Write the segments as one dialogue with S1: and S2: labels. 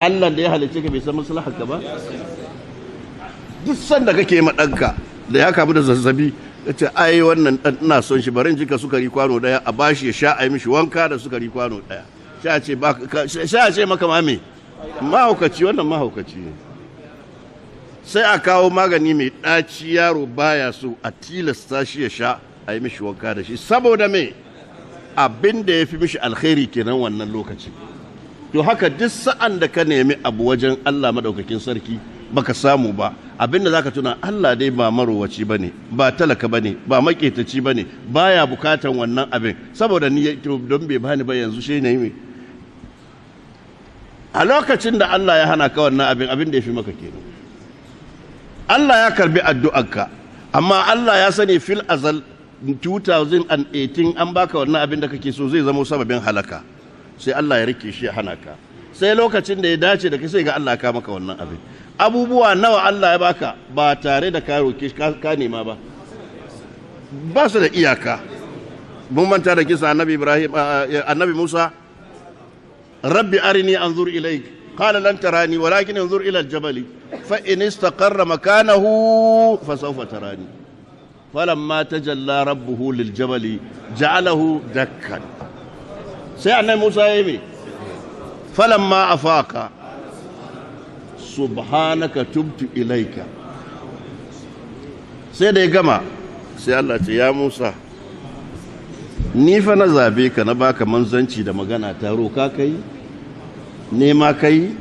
S1: Allah da ya halicce ka bai san maslahar ka ba. Duk sanda kake ma ɗanka da ya kamu da zazzabi, ce ai wannan ɗan ina son shi, bari in jika sukari kwano daya a bashi ya sha, a yi mishi wanka da sukari kwano daya. Sai a ce maka ma me mahaukaci, wannan mahaukaci ne. Sai a kawo magani mai ɗaci, yaro baya so, a tilasta shi ya sha, a yi mishi wanka da shi. Saboda me? Abin da ya fi mishi alkhairi kenan wannan lokaci. To haka duk sa'an da ka nemi abu wajen Allah madaukakin sarki baka samu ba, abin da zaka tuna, Allah dai ba marowaci bane, ba talaka bane, ba maketaci bane, baya bukatan wannan abin. Saboda ni don bai bani ba yanzu, shi ne a lokacin da Allah ya hana ka wannan abin, abin da ya fi maka kenan. Allah ya karbi addu'arka, amma Allah ya sani fil azal 2018 an baka wannan abin da kake so zai zama sababin halaka. Sai Allah ya rike shi ya hana ka, sai lokacin da ya dace da kai sai ga Allah ka maka wannan abin. Abubuwa nawa Allah ya baka ba tare da ka roke ka nema ba? Ba su da iyaka. Mun manta da kisa Annabi Ibrahim, Annabi Musa, rabbi arini anzur ilayk, qala lan tarani walakin anzur ila al-jabali fa in istaqarra makanahu fa sawfa tarani, falamma tajalla rabbuhu lil-jabali ja'alahu dakkan. Sai Annabi Musa ya yi falamma afaqa, subhanaka tubtu ilaika. Sai da ya gama, sai Allah ce, ya Musa, ni fa na zabe ka, na baka manzanci da magana ta, roka kai, nema kai,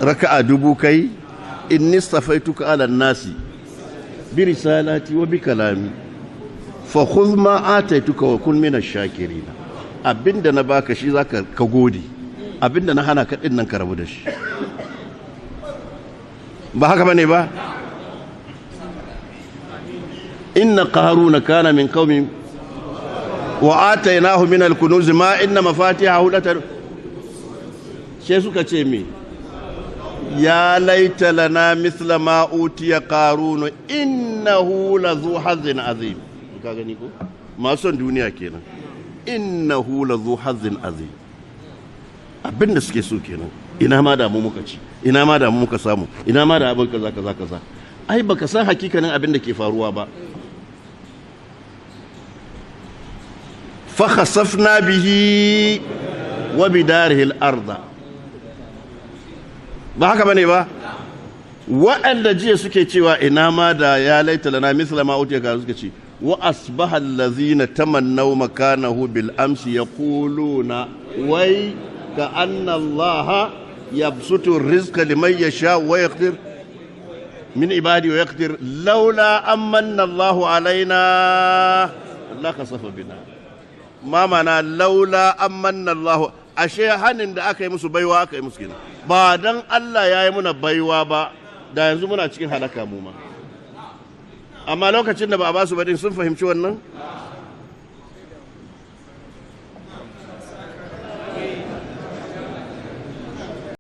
S1: raka'a 1000 kai, inni stafaituka ala nasi bi risalati wa bi kalami, fa khudh ma ataituka wa kun minash shakirin. Abinda na baka shi zaka ka gode, abinda na hana ka din nan ka rabu da shi. Ba haka bane ba? Inna qaruna kana min qaumi wa atainahu min al-kunuz ma inna mafatihahu latar. Sai suka ce me? Ya laita lana mithla ma utiya qarun innahu lazu hazzin azim. Ka gani ko? Masu son duniya kenan. Innahu lazu hazzin azim. Abinda suke so kenan. Ina ma da mu muka ci, ina ma da mu muka samu, ina ma da abin kaza kaza kaza. Ai baka san hakikanin abin da ke faruwa ba. Fa khasafna bihi wa bidarihi al-ardh. Ba haka bane ba? Wa'anda jiya suke cewa ina ma da ya laita lana misla ma utiya ka, suka ce wa asbaha allazina tamannaw makanahu bil amsi yaquluna wai ka anna allaha yabsutu rizqa liman yasha wa yaqdir min ibadi wa yaqdir laula amanna allahu alaina la khasafa bina. Ma mana laula amanna allahu? Ashe hanin da aka yi musu baiwa aka yi musu kenan. Ba dan Allah ya yi muna baiwa ba da yanzu muna cikin halaka mu ma. Amma lokacin da ba a basu ba din sun fahimci wannan.